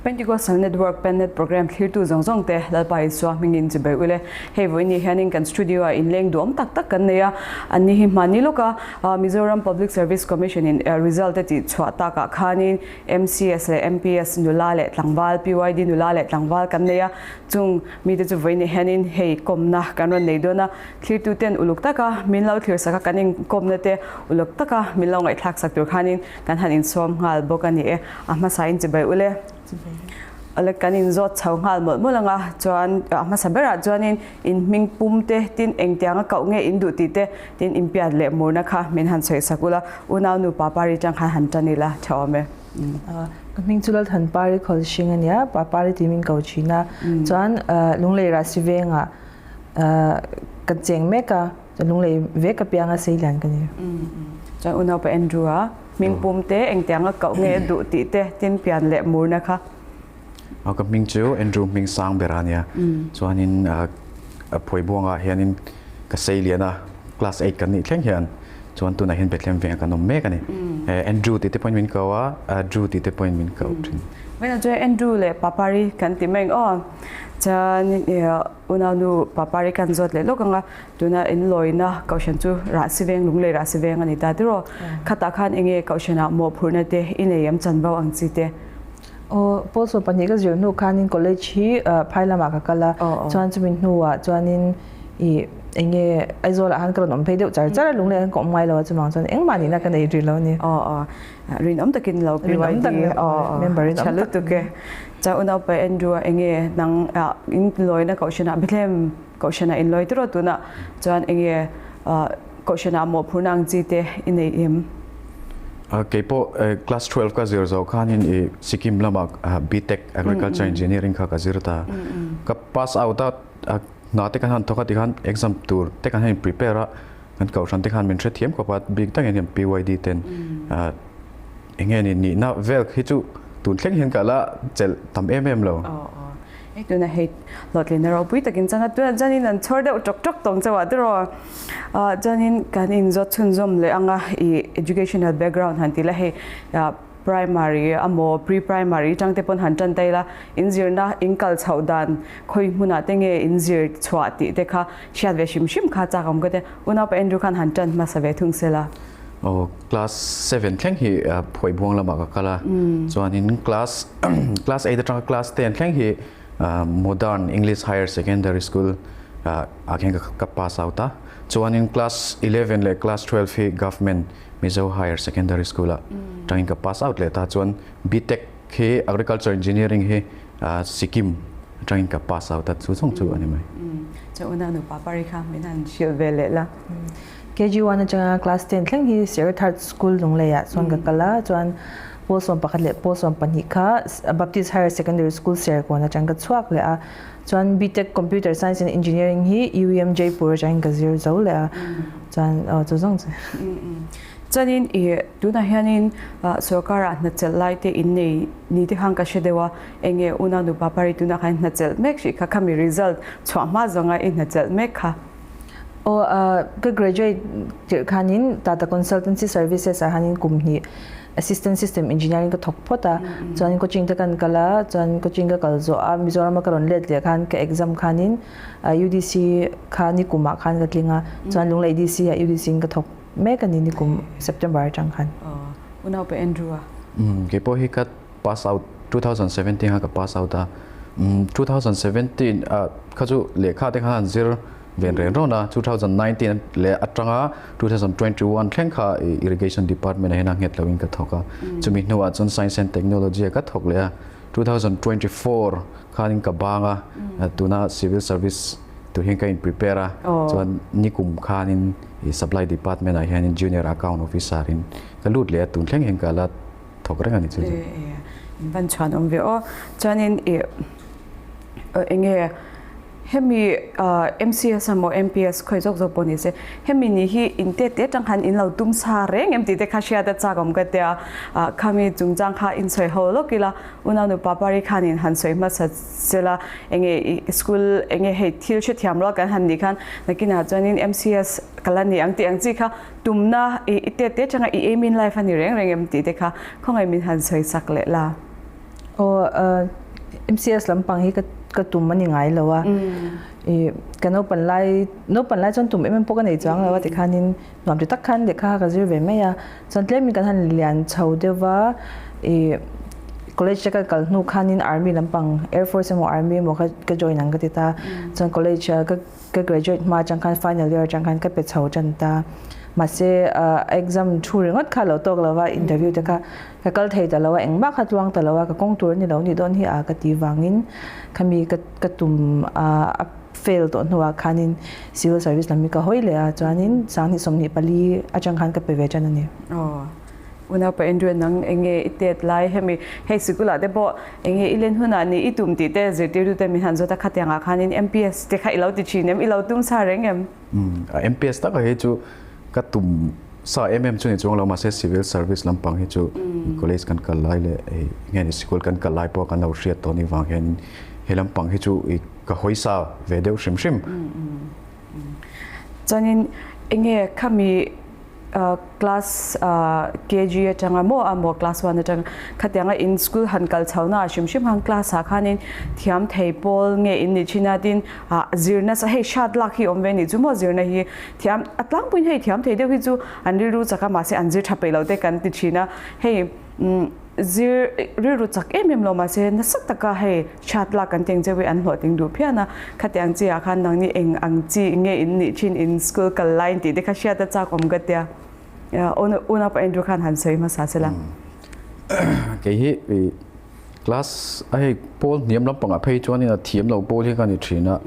Pentecostal Network Pennet Program thlirtu zawng zawng te Lalpa Isua hmingin chibai ule. Hei vawiin hianin kan studio ah inleng duhawm tak tak kan nei a, anni hi hmanni lawka Mizoram Public Service Commission in result te tih chhuah takah khanin MCS leh MPS nula leh tlangval, PYD nula leh tlangval kan nei a, chung mite chu vawiin hianin hei kawmna kan rawn nei dawn a, thlirtu ten uluk taka min lo thlir sak a, kan inkawmna te uluk taka min lo ngaihthlak sak tur khanin kan han insawm nghal bawk a ni e. A hmasa in chibai ule. Awle kan inzawt chho nghal mawlh mawlh anga chuan a hmasa berah chuanin in hming pum te tin engtianga koh nge in duh tih te tin inpiat leh murna kha min han sawi sak ula unau nu Papari tang khan han tan ila tha awm e. Ka hming chu Lalthanpari Khawlhring a nia, Papari tih min ko thin a, chuan Lunglei Rahsi vengah ka cheng mek a, Lunglei ve ka pianga sei lian ka ni. Chuan unau pa Andrew a hming pum te engtianga koh nge duh tih te tin pian leh murna kha. Ka hming chu Andrew hming sang ber a nia. Chuanin Phuaibuangah hianin ka sei lian a, class eight kan nih thleng hian chuan tunah hian Bethlehem vengah kan awm mek a ni. Andrew tih te pawhin min ko a, Drew tih te pawhin min ko thin. Vawiinah chuan Andrew leh Papari kan ti mai ang aw. Chuan unaunu Papari kan zawt leh lawk ang a. Tuna in lawina Kohhran chu Rahsi Veng, Lunglei Rahsi Veng a ni ta tiraw? Khatah khan enge Kohhranah mawhphurhna te i nei em chanvo ang chi te? Aw, Paul 12 ka zir hnu khanin college hi phai lamah ka kal a, chuan chumi hnuah chuanin i enge Aizawlah khan ka rawn awm phei deuh char char a, Lunglei khan ka awm ngai lo a, chuvang chuan engmah nihna ka nei rih lo a ni. Aw aw, rinawm takin lo PYD aw aw, tha lutuk e. Chuan unaupa Andrew-a enge nang in lawina Kohhranah Bethlehem Kohhranah in lawi tiraw tunah chuan enge Kohhranah mawhphurhna ang chi te i nei em? Kei pawh class 12 ka zir zawh khanin i Sikkim lamah BTech Agriculture Engineering kha ka zir ta. Ka pass out a, hna te kan han thawk a tikhan exam tur te kan han in prepare a, kan Kohhran te khan min hrethiam khawp a, bik takin hian PYD ten Enge ni nihna vel hi chu tun thleng hian ka la chelh tam em em lo. Hei tuna hei hlawhtlinna ropui takin chang a, tunah chuanin an chhawr deuh tawk tawk tawng chauh ah tiraw. Chuanin kan inzawt chhunzawm leh anga i educational background han ti la hei primary amaw pre-primary tang te pawn han tan ta ila inzirna in kal chhoh dan khawi hmunah te nge inzir chhuah tih te kha hriat ve hrim hrim kha chak awm ka ti. Unaupa Andrew khan han tan hmasa ve thung sela. Aw class 7 thleng hi Phuaibuang lamah ka kal a, chuanin class class 8 atanga class 10 thleng hi Modern English Higher Secondary School ah khian ka pass out a, chuanin class 11 leh class 12 hi Government Mizo Higher Secondary School ah tangin ka pass out leh ta, chuan BTech hi Agriculture Engineering hi Sikkim atangin ka pass out a, chu zawng chu a ni mai. Chuan unau nupa Parikha min han hrilh ve leh la. KG1 atanga class 10 thleng hi Sacred Heart School Lungleiah chuan ka kal a, chuan pawl 11 leh pawl 12 kha Baptist Higher Secondary School Serkawn atang ka chhuak leh a, chuan BTech Computer Science and Engineering hi UEM Jaipur atangin ka zir zo leh a, chuan aw chu zawng chu. Chuanin i tunah hianin sorkarah hnachelh lai te in nei ni te khan ka hre deuh a, enge unau nupa pari tunah khan hnachelh mek hrih kha, khami result chhuah hma zawnga i hnachelh mek kha. Aw, ka graduate tirh khanin Tata Consultancy Services ah hianin kum hnih Assistant System Engineering ka thawk phawt a, chuanin coaching te kan kal a, chuan coaching ka kal zawh a, Mizoram a ka rawn let leh khan ka exam khanin UDC kha nikum ah khan ka tling a, chuan Lunglei DC ah UDC in ka thawk mek a ni nikum September atang khan. Aw, unau pa Andrew a. Kei pawh hi ka pass out 2017 kha ka pass out a, 2017 ah kha chu lehkha te khan han zir ven reng rawn a, 2019 leh atanga 2021 thleng kha irrigation department ah hian a nghet loin ka thawk a, chumi hnuah chuan science and technology ah ka thawk leh a, 2024 khanin ka bang a, tuna civil service tur hian ka in prepare a, chuan nikum khanin supply department ah hianin junior account officer in ka lut leh a, tun thleng hian ka la thawk reng a ni chu chu. In van chhuan awm ve aw, chuanin i enge Hemi MCS emaw MPS khawi zawk zawk pawh ni se, hemi ni hi in te te atang khan in lo tum sa reng em tih te kha hriat a chak awm ka tia, khami chungchang kha in sawi ho lawk ila, unau nupa pari khan in han sawi hmasa sela, enge i school enge hei thil hrethiam rual kan han nih khan nakinah chuanin MCS ka la ni ang tih ang chi kha tumna i te te atanga i aim in life a ni reng reng em tih te kha khawngaih min han sawi sak leh la. Aw MCS lampang hi ka tum a ni ngai lo a, i ka naupan lai naupan lai chuan tum em em pawh ka nei chuang lo a tikhanin nuam ti tak khan lehkha ka zir ve mai a, chuan tlemin kan han lian chho deuh va i college te ka kal hnu khanin army lampang air force emaw army emaw kha ka join ang ka ti ta, chuan college ka Ka graduate hma atang khan final year atang khan ka pe chho tan ta. Mahse exam thu ringawt kha lo tawk lo va, interview te kha ka kal thei ta lo a, engmah kha tluang ta lo a, ka kawng tur a ni lo nih dawn hi a ka ti vangin khami ka ka tum a fail tawh hnuah khanin civil service lam hi ka hawi leh a, chuanin sanghnih 24 atang khan ka pe ve tan a ni. Unaupa Andrew nang enge i tet lai hemi hei sikul ah te pawh enge i len hunah ni i tum tih te zirtirtu te min han zawt a khatiang ah khanin MPS te kha i lo ti thin em i lo tum sa reng em? Umm a MPS taka hi chu ka tum sa em em chu ni chuang lo mahse civil service lampang hi chu college kan kal lai leh hei nge ni sikul kan kal lai pawh kan lo hriat tawh ni vang hian he lampang hi chu i ka hawi sa ve deuh hrim hrim. Chuanin enge khami class KG atanga maw a maw class 1 atanga khatianga in school han kal chho na hrim hrim han class ah khanin thiam thei pawl nge in ni thin a tin zirna sa hei hrat lak hi awm ve ni chu maw zirna hi thiam a tlangpuiin hei thiam thei deuh hi chu an rilru chak a mahse an zir tha peih lo te kan ti thin a hei Zir rilru chak em em lo mahse nasa taka hei chhiat lak kan teng cheu i an hlawhtling duh phian a, khatiang chi ah khan nangni eng ang chi nge in nih thin in school kal lai in tih te kha hriat a chak awm ka tia unaupa Andrew khan han sawi hmasa sela. Kei hi Class a hei pawl hniam lampangah phei chuanin a thiam lo pawl hi ka ni thin a,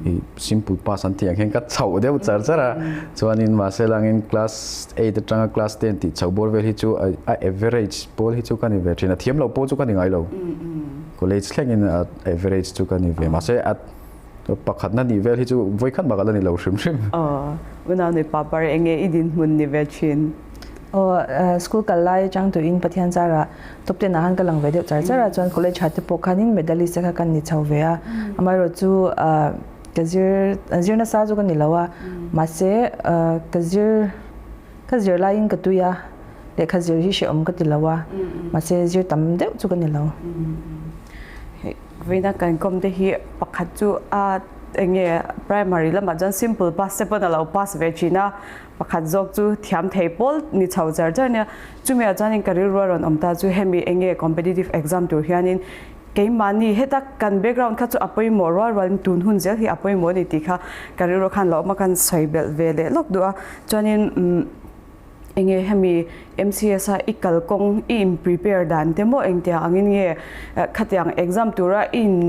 i simple pass an tih ang hian ka chhoh deuh char char a, chuanin mahse langin class eight atanga class ten tih chhoh bawr vel hi chu a average pawl hi chu ka ni ve thin a, thiam lo pawl chu ka ni ngai lo, college thlengin a average chu ka ni ve mahse a pakhatna nih vel hi chu vawikhat mah ka la ni lo hrim hrim. Aw, unau nei pa par enge i dinhmun ni ve thin? Aw, school kal lai atang tuin Pathian zarah Top ten ah khan ka lang ve deuh char char a, chuan college ah te pawh khanin medalist te kha kan ni chho ve a, amaherawh chu ka zir zir nasa chu ka ni lo a, mahse ka zir ka zir laiin ka tui a, lehkha zir hi hrehawm ka ti lo a, mahse zir tam deuh chu ka ni lo. Vawiina kan kawm te hi pakhat chu a enge primary lamah chuan simple pass te pawn a lo pass ve thin a, Pakhat zawk chu thiam thei pawl ni chho char char nia. Chumi ah chuanin ka rilru a rawn awm ta chu hemi enge competitive exam tur hianin keimahni heta kan background kha chu a pawimawh rual rualin tun hun zel hi a pawimawh a ni tih kha ka rilru khan lo awm a kan sawi belh ve leh lawk duh a. Chuanin umm enge hemi MCS a i kalkawng i in prepare dan te maw engtiang angin nge khatiang exam tura i in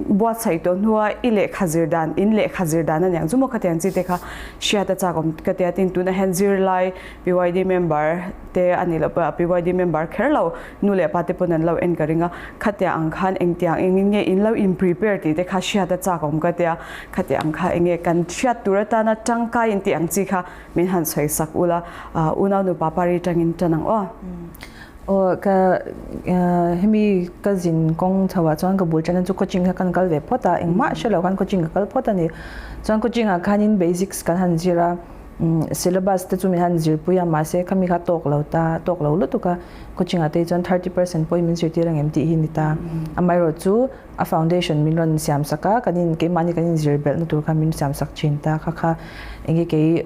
Buatsaih tawh hnua i lehkha zir dan, in lehkha zir dan a niang chu maw khatiang chi te kha hriat a chak awm ka tia tin tunah hian zirlai PYD member te a nih loh pawh PYD member kher lo nu leh pa te pawn an lo en ka ring a, khatiang ang khan engtiang engin nge in lo in prepare tih te kha hriat a chak awm ka tia, khatiang ang kha enge kan hriat tur atana tangkai in tih ang chi kha min han sawi sak ula unau nupa pari tangin tan ang aw. Aw ka hemi ka zin kawng chho ah chuan ka bul tana chu coaching kha kan kal ve phawt a engmah hre lo khan coaching ka kal phawt a ni chuan coaching ah khanin basics kan han zir a syllabus te chu min han zir pui a mahse khami kha tawk lo ta tawk lo lutuk a coaching ah te chuan 30% pawhin min zirtir ang em tih hi ni ta amaherawh chu a foundation min rawn siam sak a kan in keimahni kan in zir belh na tur kha min siam sak thin ta kha kha enge kei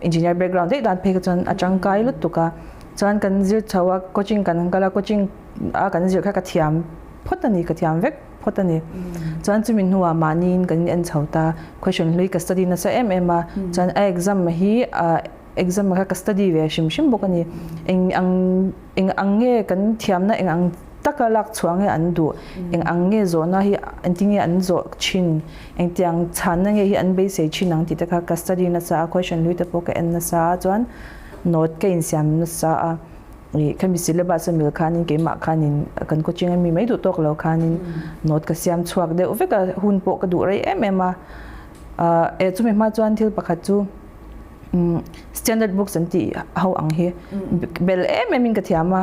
engineer background daih dan phei kha chuan a tangkai lutuk a. Chuan kan zir chho a, coaching kan kal a, coaching a kan zir kha ka thiam phawt a ni, ka thiam vek phawt a ni. Chuan chumi hnuah mahniin kan in en chho ta, question hlui ka study nasa em em a, chuan a exam hi exam kha ka study ve hrim hrim bawk a ni. Eng ang eng ang nge kan thiamna eng ang taka lak chhuah nge an duh, eng ang nge zawhna hi engtin nge an zawh thin, engtiang chhanna nge hi an beisei thin ang tih te kha ka study nasa a, question hlui te pawh ka en nasa a, chuan Note ka insiam nasa a, ih khami syllabus a mil khanin keimah khanin kan coaching a mi mai duh tawk lo khanin note ka siam chhuak deuh vek a, hun pawh ka duh rei em em a. Eh chumi hma chuan thil pakhat chu standard books an tih ho ang hi bel em em in ka thiam a,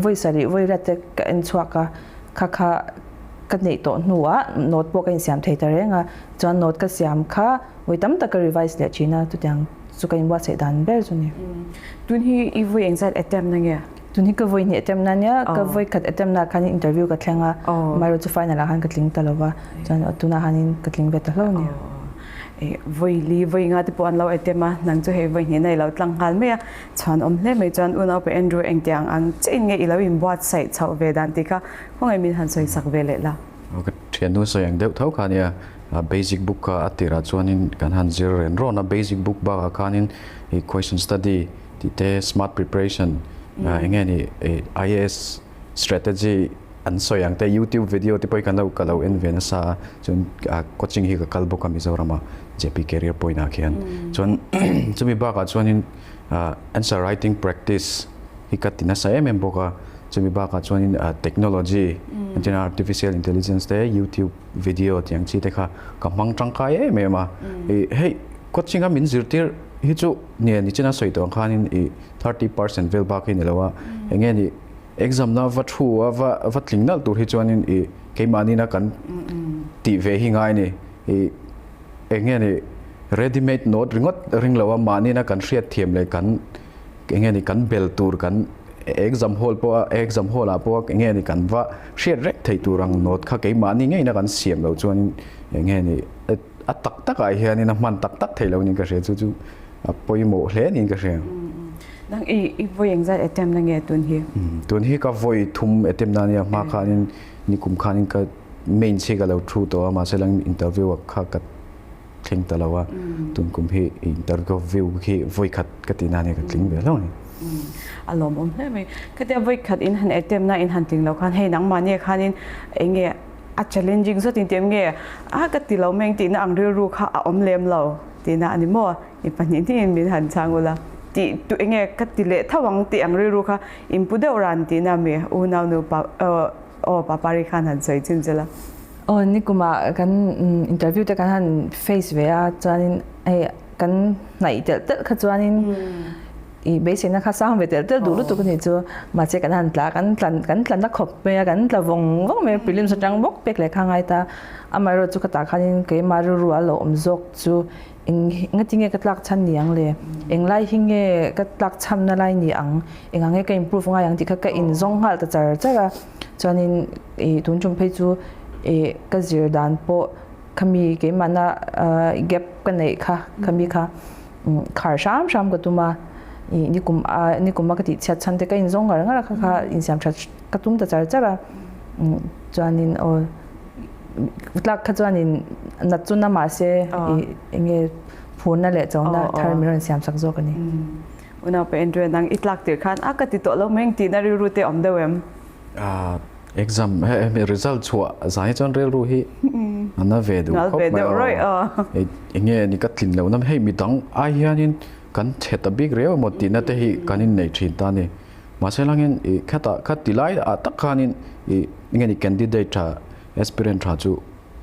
vawi sarih vawi riat te ka en chhuak a, kha kha ka neih tawh hnuah note pawh ka insiam thei ta reng a, chuan note ka siam kha vawi tam tak ka revise leh thin a chutiang. Chu ka inbuatsaih dan ber chu ni. Tun hi i vawi engzat attempt na nge? Tun hi ka vawi hnih attempt na nia, ka vawi khat attempt na khanin interview ka thleng a, amaherawh chu final ah khan ka tling ta lo va, chuan tunah khanin ka tling ve ta hlauh a ni. Vawi li vawi nga te pawh an lo attempt a, nang chu hei vawi hnih na i lo tlang nghal mai a, chhuan awm hle mai chuan unau pe Andrew engtiang ang chiah in nge i lo inbuatsaih chhoh ve dan tih kha khawngaih min han sawi sak ve leh la. Ka thiannu sawi ang deuh tho kha ania, basic book kha a tirah chuanin kan han zir ren rawn a, basic book bakah khanin question study tih te, smart preparation eng nge ni IAS strategy an sawi ang te, youtube video te pawh hi kan lo ka lo en ve nasa a, chuan coaching hi ka kal bawk a Mizoram-a JP Career Point ah khian. Chuan chumi bakah chuanin answer writing practice hi ka ti nasa em em bawk a, chumi bakah chuanin technology entirna artificial intelligence te, youtube video tih ang chi te kha ka hmang tangkai em em a. Hei coaching a min zirtir hi chu nia nichina sawi tawh ang khanin i 30% vel bak hi ni lo a, eng nge ni exam na va thu a va va tling nalh tur hi chuanin i keimahni na kan tih ve hi ngai ni i eng nge ni ready made note ringawt ring lo a mahni na kan hriat thiam leh kan eng nge ni kan bel tur kan exam hall pawh a exam hall ah pawh eng nge ni kan va hriat rek theih tur ang note kha keimahni ngei na kan siam loh chuanin eng nge ni a tak takah hianin a hman tak tak theih loh niin ka hria chu chu a pawimawh hle niin ka hria. Nang i i vawi engzat attempt na nge tun hi? Tun hi ka vawi thum attempt na ania hma khanin nikum khanin ka mains hi ka lo thu tawh a mahse lang interview ah kha ka thleng ta lo a tun kum hi interview hi vawi khat ka tih na ania ka tling ve hlauh a ni. A lawmawm hle mai. Khatia vawi khat in han attempt na in han tling lo khan hei nangmahni khanin eng nge a challenging zawt in tih nge a ka ti lo meng tihna ang rilru kha a awm lem lo tihna a ni maw i pahnih hnihin min han chhang ula tih tu enge ka ti leh tho ang tih ang rilru kha in pu deuh ran tihna mi unau nu pa aw papari khan han sawi chin che la. Aw nikumah kan interview te kan han face ve a chuanin hei kan hnaih telh telh kha chuanin I beiseina kha sang ve tel tel duh lutuk a nih chu. Mahse kan han tla kan tla kan tla na khawp mai a, kan tla vawng vawng mai a, prelims atang bawk pek leh kha ngai ta. Amaherawhchu chu ka tah khanin keimah rilru a lo awm zawk chu eng engatinge ka tlak chhan ni ang le? Englai hi nge ka tlak chhamna lai ni ang? Engah nge ka improve ngai ang tih kha ka inzawng nghal ta char char a. Chuanin ih tun tum phei chu ih ka zir dan pawh khami keimahna gap ka neih kha khami kha khar hram hram ka tum a ih nikum a nikum a ka tih chhiat chhan te ka inzawng ngar ngar a kha kha insiam that ka tum ta char char a chuanin aw tlak kha chuanin nat chu na mahse ih enge phurna leh chona thar min rawn siam sak zawk a ni. Unau pe Andrew nang i tlak tir khan a ka ti tawh lo mai ang tihna rilru te awm deuh em? Exam he result chhuah zan hi chuan rilru hi a na ve duh khawp mai aw. Enge ni ka tlin loh na hei midang ai hianin kan chhe ta bik riau emaw tihna te hi kan innei thin ta a ni. Mahse langin i khatah kha ti lai ah tak khanin i enge ni candidate tha aspirant tha chu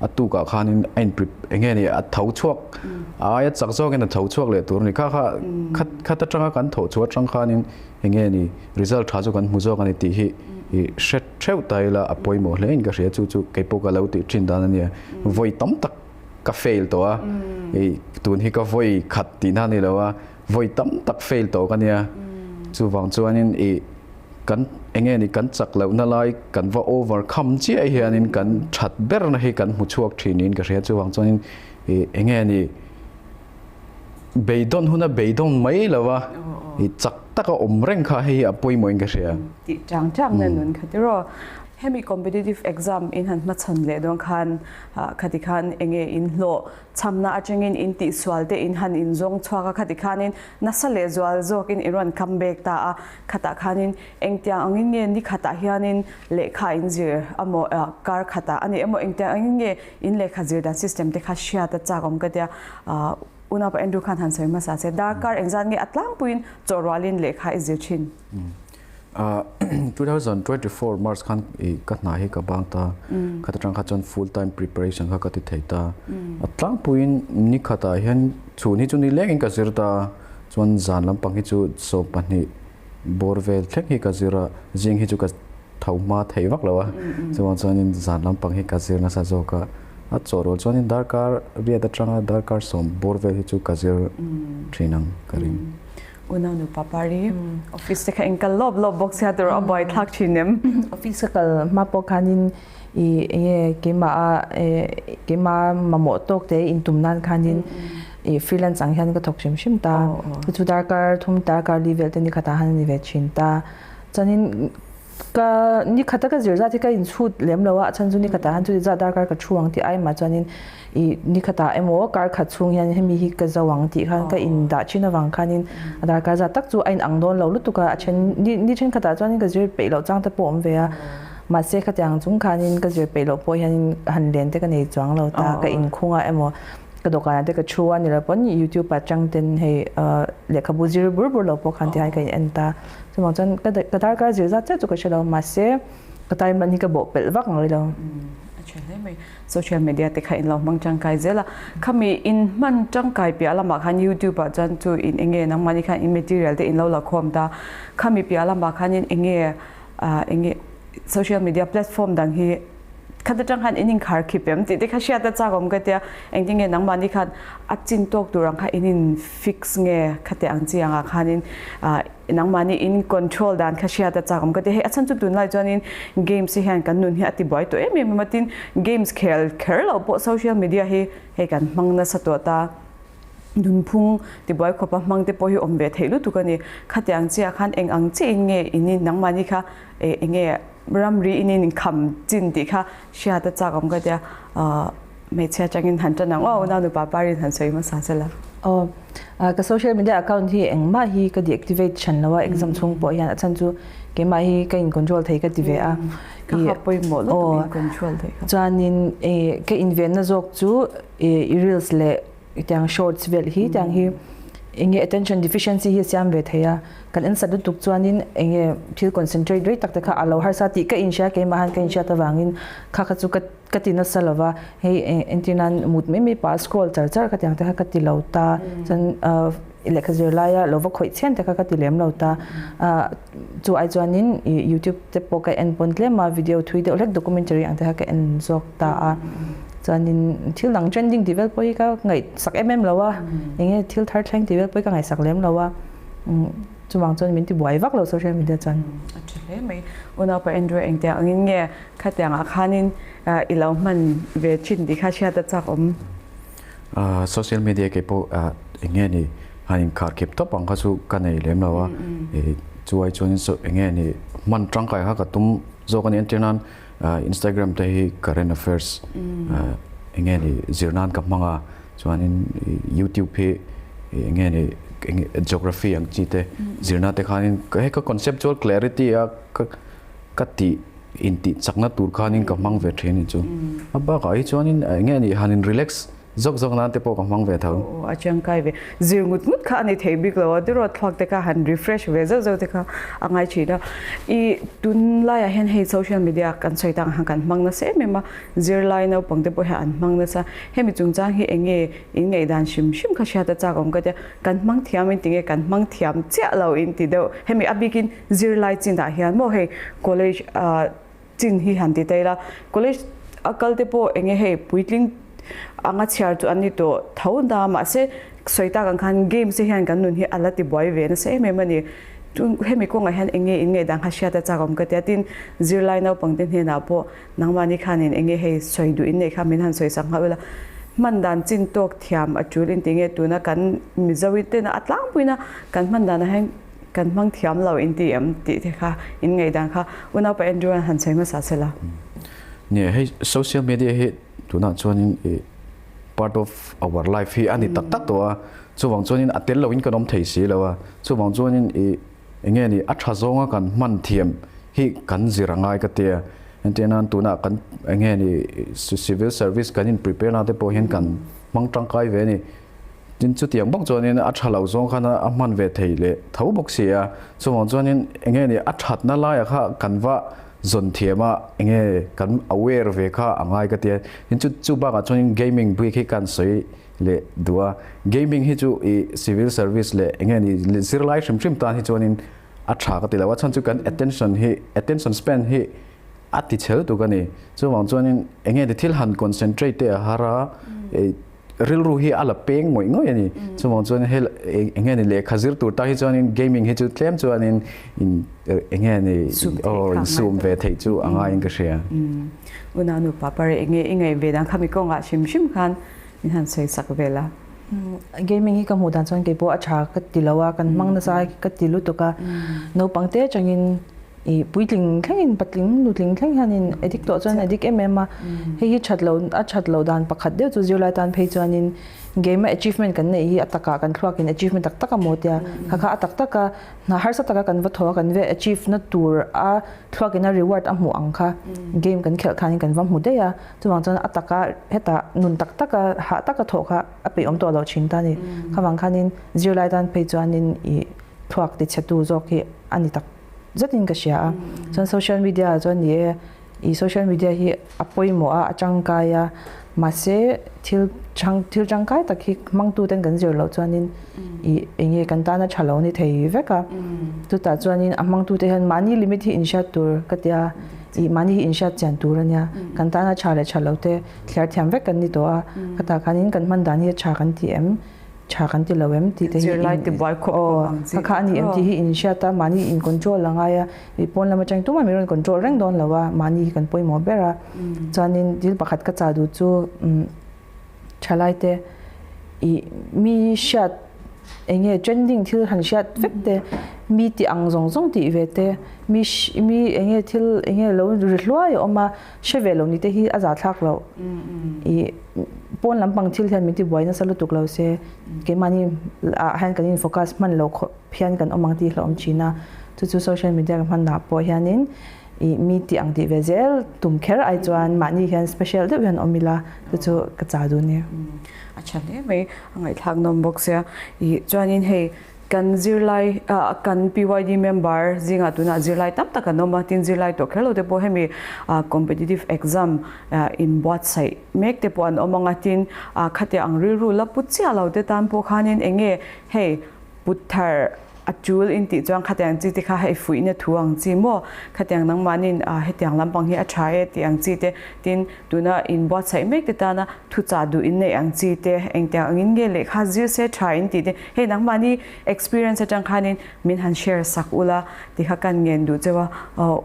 a tukah khanin a in enge ni a tho chhuak aia chak zawkin a tho chhuak leh tur a ni. Kha kha khat atanga kan thawh chhuah atang khanin enge ni result tha chu kan hmu zawk a ni tih hi i hre theuh ta ila a pawimawh hle in ka hria chu chu keipawh ka lo tih thin dan a nia vawi tam tak ka fail tawh a i tun hi ka vawi khat tihna a ni lo a vawi tam tak fail tawh ka nia chuvang chuanin i kan enge ni kan chak lohna lai kan va overcome chiah hianin kan that berna hi kan hmu chhuak thin niin ka hria chuvang chuanin i enge ni Beidawn huna beidawn mai lo a, i chak taka awm reng kha hei hi a pawimawhin ka hria. Tih chang chang na nun kha tiraw. Hemi competitive exam in han hmachhawn leh dawn khan khati khan enge in hlawh chhamna atangin in tihsual te in han inzawng chhuak a, khati khanin nasa leh zual zawkin i rawn come back ta a, khatah khanin engtiang angin nge ni khatah hianin lehkha in zir amaw kar khatah a ni emaw engtiang angin nge In lehkha zir dan system te kha hriat a chak awm ka tia unaupa Andrew khan han sawi hmasa che darkar engzat nge a tlangpuiin chawhrualin lehkha i zir thin? 2024 March khan i ka hna hi ka bang ta khat atang kha chuan full time preparation kha ka ti thei ta a tlangpuiin ni khatah hian chhun hi chu ni lengin ka zir ta chuan zan lampang hi chu 12 bawr vel thleng hi ka zir a zing hi chu ka tho hma thei vak lo a, chuvang chuanin zan lampang hi ka zir nasa zawk a, a chaw rual chuanin darkar riat atanga darkar 10 bawr vel hi chu ka zir thin ang ka ring. Unau nupa pari office te kha in kal lawp lawp bawk sia tur a buaithlak thin em? Office ka kal hma pawh khanin i enge keimah a keimah mamawh tawk te in tum nan khanin i freelance ang hian ka thawk hrim hrim ta. Chu darkar thum darkar li vel te ni khatah han a ni ve thin ta. Chuanin Ka ni khata ka zir zat hi ka inchhut lem lo a, a chhan chu ni khatah hian chuti zat darkar ka thu ang tih ai mah chuanin ih ni khatah emaw kar khat chhung hian hemi hi ka zo ang tih khan ka indah thin avang khanin a darkar zat tak chu a inang dawn lo lutuk a, a then ni ni thenkhatah chuanin ka zir peih loh chang te pawh a awm ve a, mahse khatiang chung khanin ka zir peih loh pawh hianin han len te ka nei chuang lo ta, ka inkhung a emaw Ka dawhkanah te ka thu a ni lo pawn YouTube ah chang ten hei lehkhabu zir bur bur lo pawh khan ti hian ka in en ta. Chuvang chuan ka ka darkar zir zat chiah chu ka hre lo mahse ka time hi ka bawh pelh vak ang rilo. A tha hle mai. Social media te kha in lo hmang tangkai zel a. Khami in hman tangkai piah lamah khan YouTube ah chuan chu in enge nangmahni khan in material te in lo la khawm ta. Khami piah lamah khan in enge enge social media platform dang hi Khat atang khan in inkhar khip em tih te kha hriat a chak awm ka tia, engtin nge nangmahni khan a chin tawk tur ang kha in in fix nge khate ang chi angah khanin nangmahni in control dan kha hriat a chak awm ka tia, hei a chhan chu tunlai chuanin games hi hian kan nun hi a ti buai tawh em em em a, tin games khel kher loh pawh social media hi hei kan hmang nasa tawh ta. Nunphung tibuai khawpa hmang te pawh hi awm ve theih lutuk a ni. Khatiang chiah khan eng ang chiah in nge in in nangmahni kha eng nge ramri in in kham chin tih kha hriat a chak awm ka tia hmeichhia atangin han tan ang aw unau nupa parin han sawi hmasa se la. Aw ka social media account hi engmah hi ka deactivate than lo a exam chhung pawh hian a chhan chu keimah hi ka in control thei ka ti ve a. Ka kha pawimawh lutuk in control thei kha. Chuanin ka invenna zawk chu i reels leh tiang shorts vel hi tiang hi enge attention deficiency hi siam ve thei a kan en sat lutuk chuanin enge thil concentrate rei tak te kha a lo harsa tih ka inhria keimah han ka inhriat avangin kha kha chu ka ka ti nasa lova hei entir nan mut mai mai pah scroll char char kha tiang te kha ka ti lo ta chuan lehkha zir laia lo va khawih chhen te kha ka ti lem lo ta chu ai chuanin youtube te pawh ka en pawn tlem a video thui deuh hlek documentary ang te kha ka en zawk ta a chuanin thil dang trending tih vel pawh hi ka ngaihsak em em lo a eng nge thil thar thleng tih vel pawh hi ka ngaihsak lem lo a chuvang chuan min ti buai vak lo social media chuan. A tha hle mai. Unaupa Andrew engtiang angin nge khatiangah khanin i lo hman ve thin tih kha hriat a chak awm. Social media kei pawh eng nge ni han inkhar khep tawp ang kha chu ka nei lem lo a chu ai chuanin eng nge ni hman tangkai kha ka tum zawk a ni entir nan Instagram te hi current affairs eng nge ni zir nan ka hmang a chuanin YouTube hi eng nge ni geography ang chi te zir na te khanin hei ka conceptual clarity a ka tih intih chakna tur khanin ka hmang ve thin ni chu. A bakah hi chuanin eng nge ni han in relax zawk zawk nan te pawh ka hmang ve tho. Aw a chiangkai ve. Zir ngut ngut kha a ni thei bik lo a, tiraw thluak te kha han refresh ve zauh zauh te kha a ngai thin a. I tunlaiah hian hei social media kan sawi tak ang khan kan hmang nasa em em a, zirlai naupang te pawh hian an hmang nasa. Hemi chungchang hi eng nge in ngaihdan hrim hrim kha hriat a chak awm ka tia, kan hmang thiam in ti nge kan hmang thiam chiah lo in ti deuh. Hemi a bikin Zirlai chinah hian maw hei college chin hi han ti ta ila, college a kal te pawh eng nge hei puitling anga chhiar chu an ni tawh tho na mahse sawi tak ang khan games te hian kan nun hi a la ti buai ve nasa em em a ni. Chu hemi kawngah hian eng nge in ngaihdan kha hriat a chak awm ka tia tin zirlai naupang te hnenah pawh nangmahni khanin eng nge hei sawi duh in neih kha min han sawi sak nghauh ila hman dan chin tawk thiam a tul in ti nge tuna kan Mizo tena a tlangpuina kan hman danah hian Kan hmang thiam lo in ti em tih te kha in ngaihdan kha unaupa Andrew an han sawi hmasa se la. Nia hei social media hi tunah chuanin i part of our life hi a ni tak tak tawh a, chuvang chuanin a tel loin kan awm thei si lo a, chuvang chuanin i enge ni a tha zawnga kan hman thiam hi kan zir a ngai ka tia, entir nan tunah kan enge ni civil service kan in prepare na te pawh hian kan hmang tangkai ve a ni. Tin chutiang bawk chuanin a tha lo zawng khan a hman ve thei leh tho bawk si a, chuvang chuanin enge ni a thatna laiah kha kan va zawn thiam a, enge kan aware ve kha a ngai ka ti a, tin chu chu bakah chuanin gaming bik hi kan sawi leh duh a, gaming hi chu ih civil service leh enge ni zirlai hrim hrim tan hi chuanin a tha ka ti lo a, chhan chu kan attention hi attention span hi a ti chhel tuk a ni, chuvang chuanin enge ni thil han concentrate te a har a, ih. rilru hi a la peng ngawih ngawih a ni. Chuvang chuan hei eng nge ni lehkha zir tur tak hi chuanin gaming hi chu tlem chuanin in eng nge ni aw insum ve theih chu a ngaiin ka hria. Unau nupa pare eng nge i ngaih ve dan khami kawngah hrim hrim khan min han sawi sak vel a. Gaming hi ka hmuh dan chuan kei pawh a tha ka ti lo a, kan hmang nasa ka ti lutuk a. Naupang te atangin i puitling thlengin patling nutling thleng hianin addict tawh chuan addict em em a. Hei hi that lo a that loh dan pakhat deuh chu zirlai tan phei chuanin game a achievement kan neih hi a takah kan thluakin achievement tak tak a maw tia. Kha kha a tak taka hna harsa taka kan va thaw a kan ve achieve na tur a thluakin a reward a hmuh ang kha game kan khelh khanin kan va hmu daih a. Chuvang chuan a taka hetah nun tak taka hah taka thawh kha a peih awm tawh loh thin ta a ni. Khavang khanin zirlai tan phei chuanin i thluak tichhetu zawk hi a ni tak zetin ka hria a. Chuan social media ah chuan ni e, i social media hi a pawimawh a, a tangkai a, mahse thil chang thil tangkai tak hi hmangtu ten kan zir loh chuanin i eng nge kan tana tha lo ni thei vek a. Chutah chuanin a hmangtu te hian mahni limit hi inhriat tur ka tia i mahni hi inhriat chian tur a nia. Kan tana tha leh tha lo te thliar thiam vek kan ni tawh a, khatah khanin kan hman dan hi a tha kan ti em? Tha kan ti lo em tih te hi Zirlai ti buai khawp khawp ang chi. Kha kha a ni em tih hi in hriat a, mahni in control a ngai a, i pawn lam atang tumah min rawn control reng dawn lo a, mahni hi kan pawimawh ber a. Chuanin thil pakhat ka chah duh chu thalai te i mi hriat eng nge trending thil han hriat vek te, mi tih ang zawng zawng tih ve te, mi mi eng nge thil eng nge lo ri hluai a awm a, hre ve lo ni te hi a zahthlak loh. I pawn lampang thil hian min ti buai nasa lutuk lo se keimahni ah hian kan in focus hman lo khawp hian kan awm ang tih hlauhawm thin a. Chu chu social media ka hman ah pawh hianin i mi tih ang tih ve zel tum kher ai chuan mahni hian special deuh hian awm ila chu chu ka chah duh nia. A tha hle mai, a ngaihthlak nawm bawk sia. I chuanin hei Kan zirlai, kan PYD member zingah tunah zirlai tam tak an awm a, tin zirlai tawh kher lo te pawh hemi competitive exam inbuatsaih mek te pawh an awm ang a, tin khatiang ang rilru la put chiah lo te tan pawh khanin eng nge hei put thar a tul in tih chuan khatiang chi te kha hei fuihna thu ang chi maw, khatiang nangmahnin hetiang lampang hi a tha e tih ang chi te, tin Tuna inbuatsaih mek te tana thuchah duh in neih ang chi te, engtiang angin nge lehkha zir se tha in tih te, hei nangmahni experience atang khanin min han share sak ula ti kha kan ngen duh cheu a,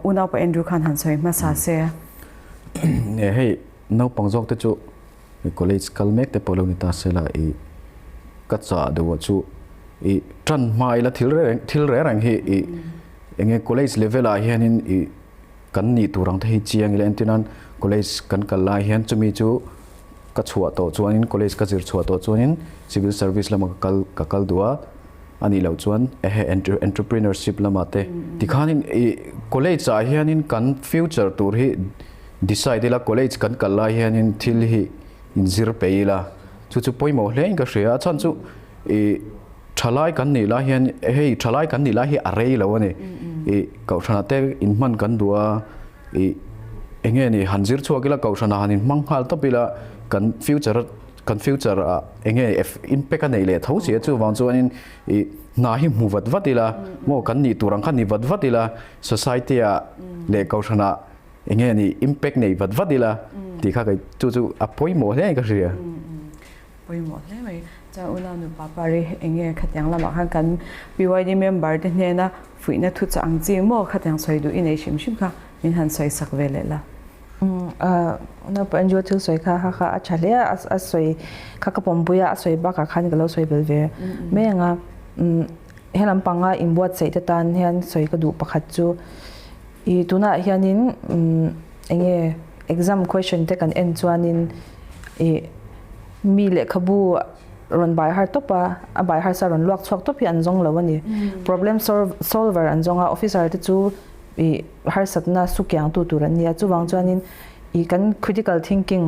unaupa Andrew khan han sawi hmasa se. Nge hei naupang zawk te chu college kal mek te pawh lo ni ta se la i ka chah deuh ah chu i tan hma ila thil reng thil reng reng hi i enge college level ah hianin i Kan nih tur ang te hi chiang ila entir nan college kan kal lai hian chumi chu ka chhuah tawh chuanin college ka zir chhuah tawh chuanin civil service lama ka kal ka kal duh a, a nih loh chuan ehe entrepreneurship lamah te tikhanin ih college ah hianin kan future tur hi decide ila college kan kal lai hianin thil hi inzir peih ila chu chu pawimawh hle in ka hria a chhan chu ih Thalai kan nih lai hian hei thalai kan nih lai hi a rei lo a ni. I kohhranah te inhman kan duh a, i eng nge ni han zir chhuak ila kohhranah han inhmang nghal tawp ila kan future kan future ah eng nge impact a neih leh tho si a chuvang chuanin i hna hi hmu vat vat ila maw kan nih tur ang kha ni vat vat ila society ah leh kohhranah eng nge ni impact nei vat vat ila tih kha chu chu a pawimawh hle in ka hria. Pawimawh hle mai. Chuan unau nupa pari eng nge khatiang lamah khan kan PYD member te hnena fuihna thuchah ang chi maw khatiang sawi duh i nei hrim hrim kha min han sawi sak ve leh la. Unau pa NGO thil sawi kha kha kha a tha hle a, a sawi kha ka pawmpui a, a sawi bakah khan ka lo sawi bel ve mai ang a. He lampanga inbuatsaih te tan hian sawi ka duh pakhat chu i tunah hianin eng nge exam question te kan en chuanin i mi lehkhabu rawn bai har tawp a, a bai harsa rawn luak chhuak tawp hi an zawng lo a ni. Problem solver an zawng a, officer te chu i harsatna sukiang tu tur an ni a, chuvang chuanin i kan critical thinking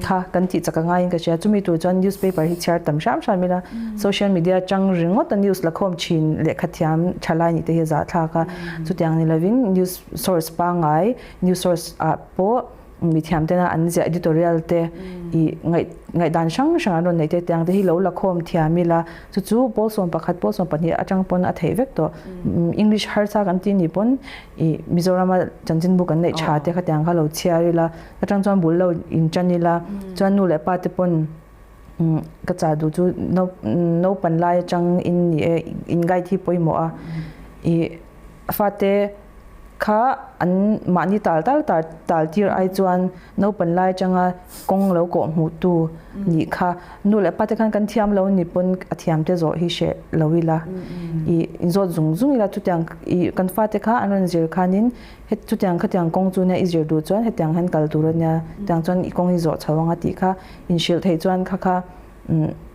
kha kan tih chak a ngaiin ka hria. Chumi tur chuan newspaper hi chhiar tam hram hram ila, social media atang ringawt a news la khawm thin lehkha thiam thalai nih te hi a zahthlak a, chutiang ni lovin news source pangngai news source ah pawh mithiam tena an ziah editorial te i ngaih ngaihdan hrang hrang an rawn neih te tiang te hi lo la khawm thiam ila chu chu pawl 11 pawl 12 atang pawn a theih vek tawh English harsa kan tih ni pawn i Mizorama chanchinbu kan neih tha te kha tiang kha lo chhiar ila atang chuan bul lo in tan ila chuan nu leh pa te pawn. Ka chah duh chu naupan lai atang in ni e, in guide hi pawimawh a, i fate kha an mahni tal tal tal tal tir ai chuan naupan lai atanga kawng lo kawh hmuh tu nih kha nu leh pa te khan kan thiam lo ni pawn a thiam te zawh hi hreh lo ila, i inzawt zung zung ila chutiang i kan fate kha an rawn zir khanin Het chutiang khatiang kawng chu nia i zir duh chuan hetiang hian kal tur a nia, tiang chuan i kawng i zawh chho ang a tih kha inhrilh theih chuan kha kha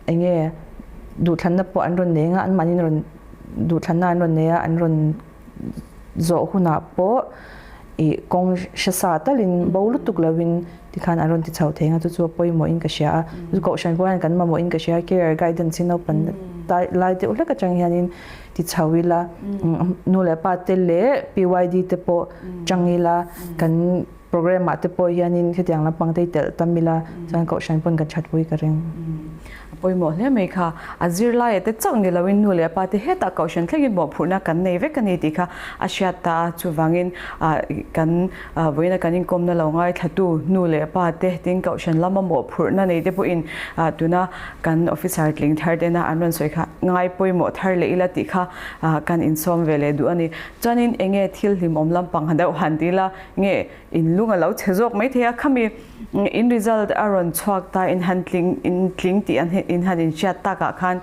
eng nge duhthlanna pawh an rawn nei ang a, anmahniin rawn duhthlanna an rawn nei a, an rawn zawh hunah pawh i kawng hre sa talin bo lutuk lovin tikhan an rawn ti chho thei ang a, chu chu a pawimawhin ka hria a, chu kohhran pawh hian kan mamawhin ka hria a, career guidance hi naupang lai deuh hlek atang hianin ti chho ila, nu leh pa te leh PYD te pawh chang ila, kan program ah te pawh hianin khitiang lampang te hi telh tam ila, chuan kohhran pawn kan thatpui ka ring. A pawimawh hle mai kha, a zirlaia te chauh ni loin nu leh pa te hetah kohhran thlengin mawhphurhna kan nei vek a ni tih kha a hriat ta a, chuvangin kan vawiina kan inkawmna lo ngaithlatu nu leh pa te tin kohhran lama mawhphurhna nei te pawhin tuna Kan officer tling thar tena an rawn sawi kha ngai pawimawh thar leh ila tih kha kan insawm ve leh duh a ni. Chuanin enge thil hlimawm lampang ha deuh han ti ila nge in lung a lo chhe zawk mai thei a, khami in result a rawn chhuak ta in han tling in tling tih an in han inhriat takah khan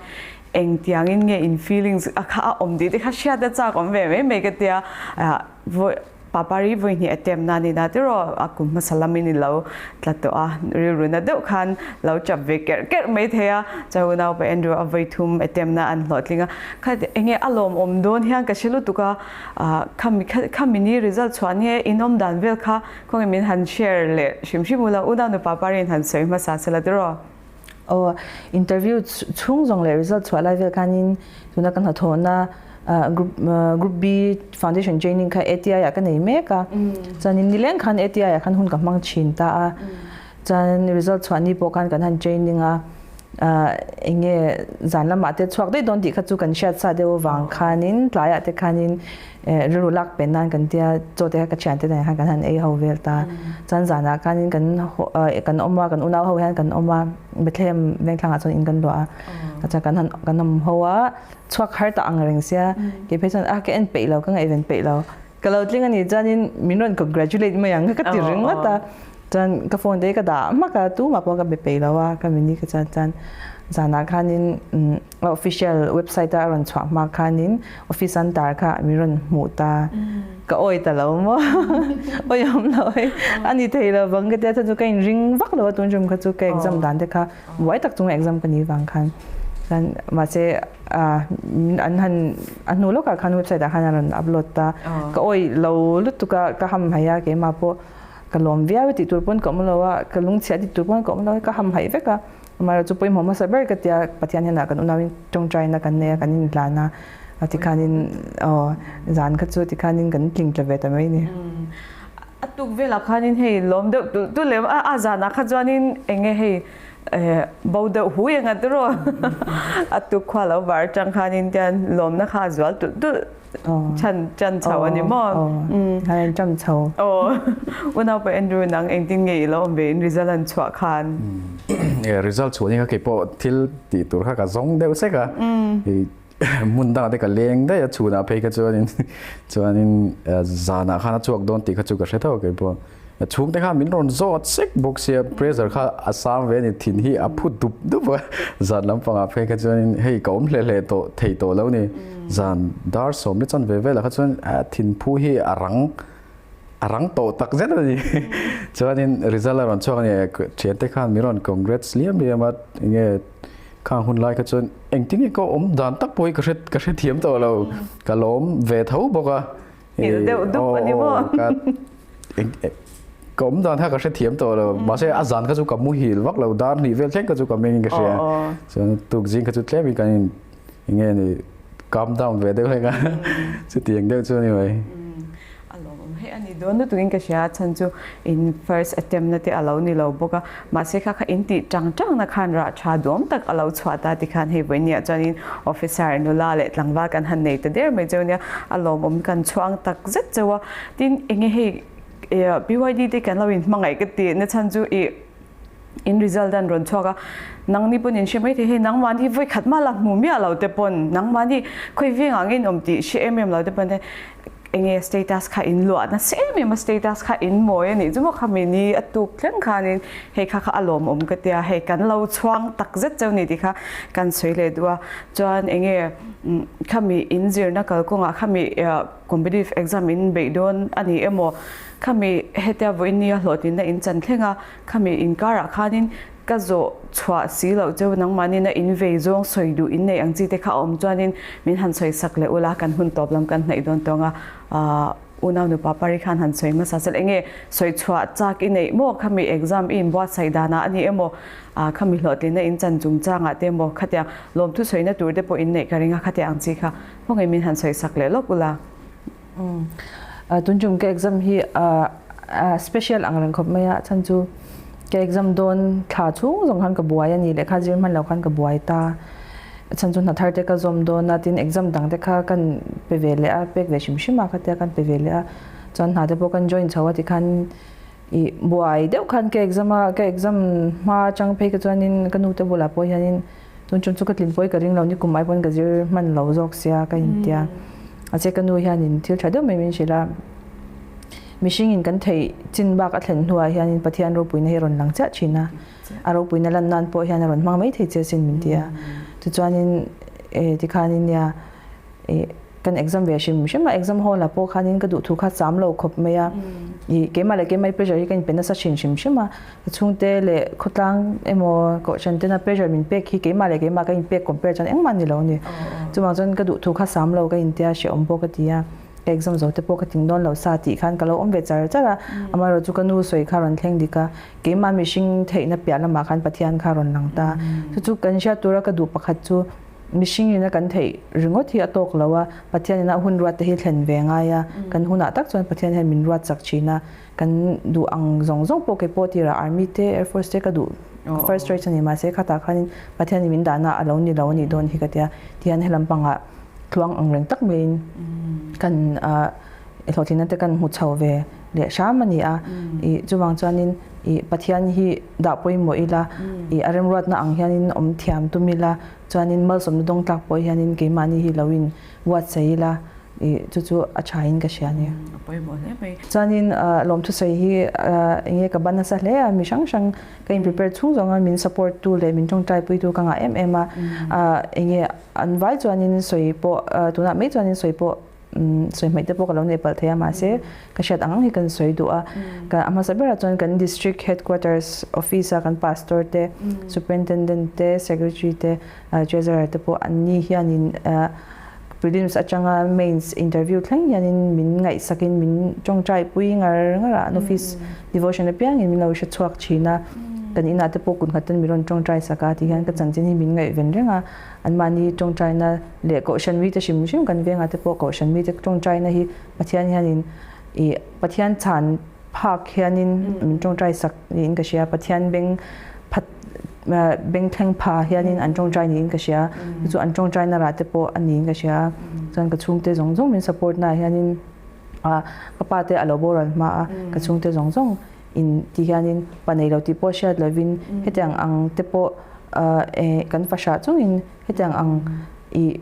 engtiangin nge in feelings a kha a awm tih te kha hriat a chak awm ve mai mai ka tia Papari vawi hnih a tem na ni na tiraw a kum hmasa lamin i lo tla tawh a, rilru na deuh khan lo chap ve kerh kerh mai thei a, Chau naupa Andrew a vawi thum a tem na an hlawhtling a, kha enge a lawmawm dawn hian ka hre lutuk a, khami khami ni result chhuah nge in awm dan vel kha khawnge min han share leh hrim hrim ula unau nu Papari in han sawi hmasa sela tiraw. Aw, interview chhung zawng leh result chhuah lai vel khanin tuna ka hnathawhna group group B foundation training kha ATI ah ka nei mek a, chuanin nileng khan ATI ah khan hun ka hmang thin ta a, chuan result chhuah ni pawh khan kan han training a, eng nge zan lamah te chhuak daih dawn tih kha chu kan hriat sa deuh avang khanin tlaiah te khanin Rilru lak pen nan kan tia chaw te kha ka thian te nen khan kan han ei ho vel ta. Chuan zanah khanin kan kan awm a, kan unau ho hian kan awm a, Bethlehem vengthlangah chuan in kan luah a. Chuan kan han kan awm ho a, chhuak har ta ang reng sia, kei phei chuan a ka en peih lo, ka ngaihven peih lo. Ka lo tling a nih chuanin min rawn congratulate mai ang ka ti ringawt a. Chuan ka phone te hi ka dah hmak a, tumah pawh ka be peih lo a, ka mini ka chuan chuan zanah khanin a official website a rawn chhuah hma khanin office an tar kha min rawn hmuh ta, ka awi ta lo maw awi awm lo hei a ni thei lo vang ka tia chuan chu ka inring vak lo a tun tum kha chu ka exam dan te kha buai tak chunga exam ka nih vang khan chuan mahse an han a hnu lawkah khan website ah khan a rawn upload ta, ka awi lo lutuk a ka hamhaih a keimah pawh. Ka lawm viau e tih tur pawn ka awm lo a, ka lungchhiah tih tur pawn ka awm lo a, ka hamhaih vek a. Amaherawhchu chu pawimawh hmasa ber ka tia Pathian hian kan unauin tawngtaina kan nei a, kan inhlan a, tikhanin aw zan kha chu tikhanin kan tling tla ve ta mai ni. A tuk velah khanin hei lawm deuh tulh tulh lem a, a zanah kha chuanin eng nge hei bo deuh hui anga tiraw a tuk khua lo var atang khanin tian lawmna kha a zual tulh tulh. Chan chan chho a ni maw? Khan chan chho. Aw. Unau pa Andrew nang engtin nge i lo awm ve in result an chhuah khan? E result chhuah ni kha kei pawh thil tih tur kha ka zawng deuh sek a. I hmun dangah te ka leng daih a chhunah phei kha chuanin chuanin zanah khan a chhuak dawn tih kha chu ka hre tho kei pawh. Chhungte kha min rawn zawt sek bawk sia pressure kha a sang ve a ni thin hi a phu dup dup a zan lampangah phei kha chuanin hei ka awm hle hle tawh thei tawh lo ni zan dar sawm le chan ve velah kha chuan thin phu hi a rang a rang tawh tak zet a ni chuanin result a rawn chhuak a ni thiante khan min rawn congrats liam liam a enge khang hun lai kha chuan engtin nge ka awm dan tak pawh hi ka hre ka hrethiam tawh lo ka lawm ve tho bawk a. Nghilh deuh dup a ni maw? Ka awm dan kha ka hrethiam tawh lo. Mahse a zan kha chu ka muhil vak lo. Dar hnih vel thleng kha chu ka meng in ka hria. Chuan tukzing kha chu tlem in kan in enge ni calm down ve deuh hlek a. Chutiang deuh chu a ni mai. A lawmawm hei a ni dawn lutuk in ka hria a chhan chu in first attempt na te a lo ni lo bawk a. Mahse kha kha in tih tang tang na khan rah tha duam tak a lo chhuah ta tikhan hei vawinia chuanin officer nula leh tlangval kan han nei ta der mai cheu nia a lawmawm kan chhuang tak zet cheu a. Tin enge hei BYD te kan lo in hmangaih ka tih na chhan chu ih. In result an rawn chhuak a, nangni pawn in hre mai thei hei nangmahni vawi khat mah la hmu miah lo te pawn nangmahni khawi vengah nge in awm tih hre em em lo te pawn enge status kha in luah nasa em em a status kha in mawi a nih chu maw khami ni a tuk thleng khanin hei kha kha a lawmawm ka tia hei kan lo chhuang tak zet cheu ni tih kha kan sawi leh duh a chuan enge khami in zirna kalkawngah khami competitive exam in beih dawn a ni emaw khami hetia vawiin nia hlawhtlinna in chan thleng a Khami inkarah khanin ka zawh chhuah si loh cheu nangmahnin a in vei zawng sawi duh in nei ang chi te kha a awm chuanin min han sawi sak leh ula kan hun tawp lam kan hnaih dawn tawng a unau nupa pari khan han sawi hmasa sel enge sawi chhuah chak i neih maw khami exam i inbuatsaih danah a ni emaw khami hlawhtlinna in chan chungchangah te emaw khatiang lawmthu sawina tur te pawh in neih ka ring a khatiang ang chi kha khawngaih min han sawi sak leh lawk ula. Tun tum ka exam hi special ang reng khawp mai a, chhan chu ka exam dawn thla chhung zawng khan ka buai a ni lehkha zir hman lo khan ka buai ta. Chhan chu hna thar te ka zawm dawn a, tin exam dang te kha kan pe ve leh a, pek ve hrim hrim a khatia kan pe ve leh a, chuan hna te pawh kan join chho a tikhan i buai deuh khan ka exam a, ka exam hma atang phei kha chuanin ka nu te bulah pawh hianin Tun chung chu ka tlin pawi ka ring lo ni kum ai pawn ka zir hman lo zawk sia ka intia. Mahse ka nu hianin thil tha deuh mai min hrilh a, mihringin kan theih chin bak a thlen hnuah hianin Pathian ropuina hi a rawn lang chiah thin a, a ropuina lan nan pawh hian a rawn hmang mai thei che asin min ti a. Tichuanin tikhanin nia ih Kan exam ve hrim hrim a, exam hall ah pawh khanin ka duhthu kha cham lo khawp mai a, ih keimah leh keimah i pressure hi ka inpe nasa thin hrim hrim a, ka chhungte leh khawtlang emaw kohhran tena pressure min pek hi keimah leh keimah ka inpek compare chuan engmah ni lo a ni. Chuvang chuan ka duhthu kha cham lo ka intia hrehawm pawh ka ti a, ka exam zo te pawh ka ting dawn lo sa tih khan ka lo awm ve char char a, amaherawhchu chu ka nu sawi kha rawn thleng dik a, keimah mihring theihna piah lamah khan Pathian kha rawn lang ta. Chu chu kan hriat tura ka duh pakhat chu Mihring ina kan theih ringawt hi a tawk lo a, Pathian ina hun ruat te hi thlen ve ngai a, kan hunah tak chuan Pathian hian min ruat chak thin a, kan duh ang zawng zawng pawh kei pawh tirah Army te, Air Force te ka duh first choice a ni mahse khatah khanin Pathian in min dahna a lo ni lo a nih dawn hi ka tia, tihian helam pangah tluang ang reng tak maiin kan hlawhtlinna te kan hmu chho ve leh hram a ni a, ih chuvang chuanin ih Pathian hi dah pawimawh ila, ih a remruatna ang hianin awm thiam tum ila, chuanin malsawmna dawng tlak pawh hianin keimahni hi lo in buatsaih ila, ih chu chu a tha in ka hria a ni. A pawimawh hle mai. Chuanin lawmthusawi hi enge ka ban nasa hle a, mi hrang hrang ka in prepare chhung zawnga min support tu leh min tawngtai pui tu ka ngah em em a, enge an vai chuanin sawi pawh tunah mai chuanin sawi pawh sawi hmaih te pawh ka lo nei palh thei a mahse ka hriat ang ang hi kan sawi duh a ka a hmasa berah chuan kan district headquarters office a kan pastor te superintendent te secretary te treasurer te pawh an ni hianin prelims atanga mains interview thleng hianin min ngaihsakin min tawngtai pui ngar ngar a an office devotion apiangin min lo hre chhuak thin a kan inah te pawh kut nghat ten min rawn tawngtai sak a ti hian ka chanchin hi min ngaihven reng a. Anmahni tawngtaina leh kohhran mite hrim hrim kan vengah te pawh kohhran mite tawngtaina hi Pathian hianin ih Pathian chhan phak hianin min tawngtai sak niin ka hria. Pathian beng phat beng thleng pha hianin an tawngtai niin ka hria. Chu chu an tawngtaina rah te pawh a niin ka hria. Chuan ka chhungte zawng zawng min support naah hianin ah ka pa te a lo boral hma a, ka chhungte zawng zawng in ti hianin pa nei lo tih pawh hriat lovin hetiang ang te pawh kan fahrah chungin hetiang ang ih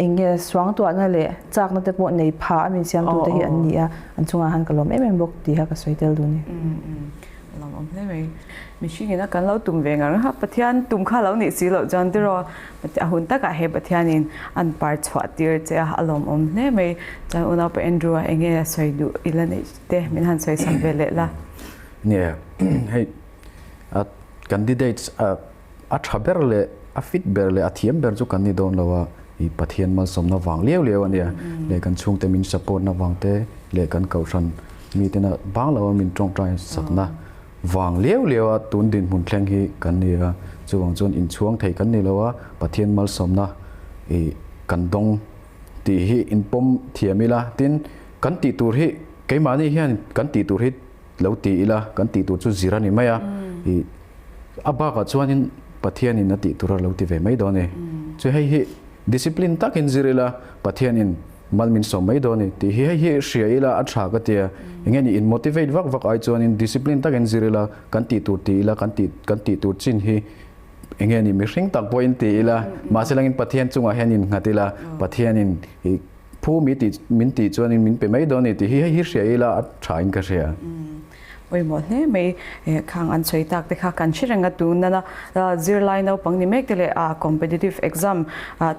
eng nge suangtuahna leh chakna te pawh nei pha a min siamtu te hi an ni a, an chungah han ka lawm em em bawk tih kha ka sawi tel duh a ni. Lawm awm hle mai. Mihring ina kan lo tum ve ngar a, Pathian tum kha lo nih si loh chuan tiraw a hun takah he Pathianin an par chhuah tir che a, a lawm awm hle mai. Chuan unaupa Andrew-a eng nge a sawi duh ila neih te min han sawi sak ve leh la. Nia, hei a candidates a a tha ber leh a fit ber leh a thiam ber chu kan ni dawn lo a, i Pathian malsawmna vang liau liau a nia, leh kan chhungte min support na vang te leh kan kohhran mitena bang lo a min tawngtai sakna vang liau liau a tun dinhmun thleng hi kan ni a, chuvang chuan inchhuang thei kan ni lo a, Pathian malsawmna i kan dawng tih hi inpawm thiam ila, tin kan tih tur hi keimahni hian kan tih tur hi lo ti ila kan tih tur chu zir a ni mai a, i a bakah chuanin Pathianin a tih tur a lo ti ve mai dawn e. Chu hei hi discipline takin zir ila Pathianin. Mal min sawm mai dawn a ni tih hi hei hi hria ila a tha ka tia. Enge ni in motivate vak vak ai chuanin discipline takin zir ila kan tih tur ti ila kan tih kan tih tur chin hi enge ni mihring tak pawhin ti ila mahse langin Pathian chungah hian in nghat ila Pathianin i phu mi tih min tih chuanin min pe mai dawn a ni tih hi hei hi hria ila a tha in ka hria. Pawimawh hle mai khang an sawi tak te kha kan hre reng a tunna zirlai naupang ni mek te leh competitive exam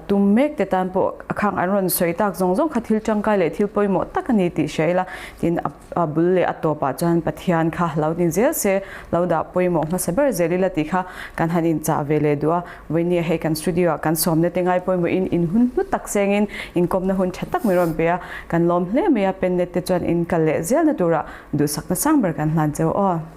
tum mek te tan pawh khang an rawn sawi tak zawng zawng kha thil tangkai leh thil pawimawh tak a ni tih hria ila tin a bul leh a tawpah chuan Pathian kha lo ni zel se lo dah pawimawh hmasa ber zel ila tih kha kan han inchah ve leh duh a vawinia hei kan studio ah kan sawmna te ngai pawimawhin in hun hnu tak sengin inkawmna hun tha tak min rawn pe a kan lawm hle mai a pennet te chuan in kal leh zelna turah Duhsakna sang ber kan hlan cheu aw.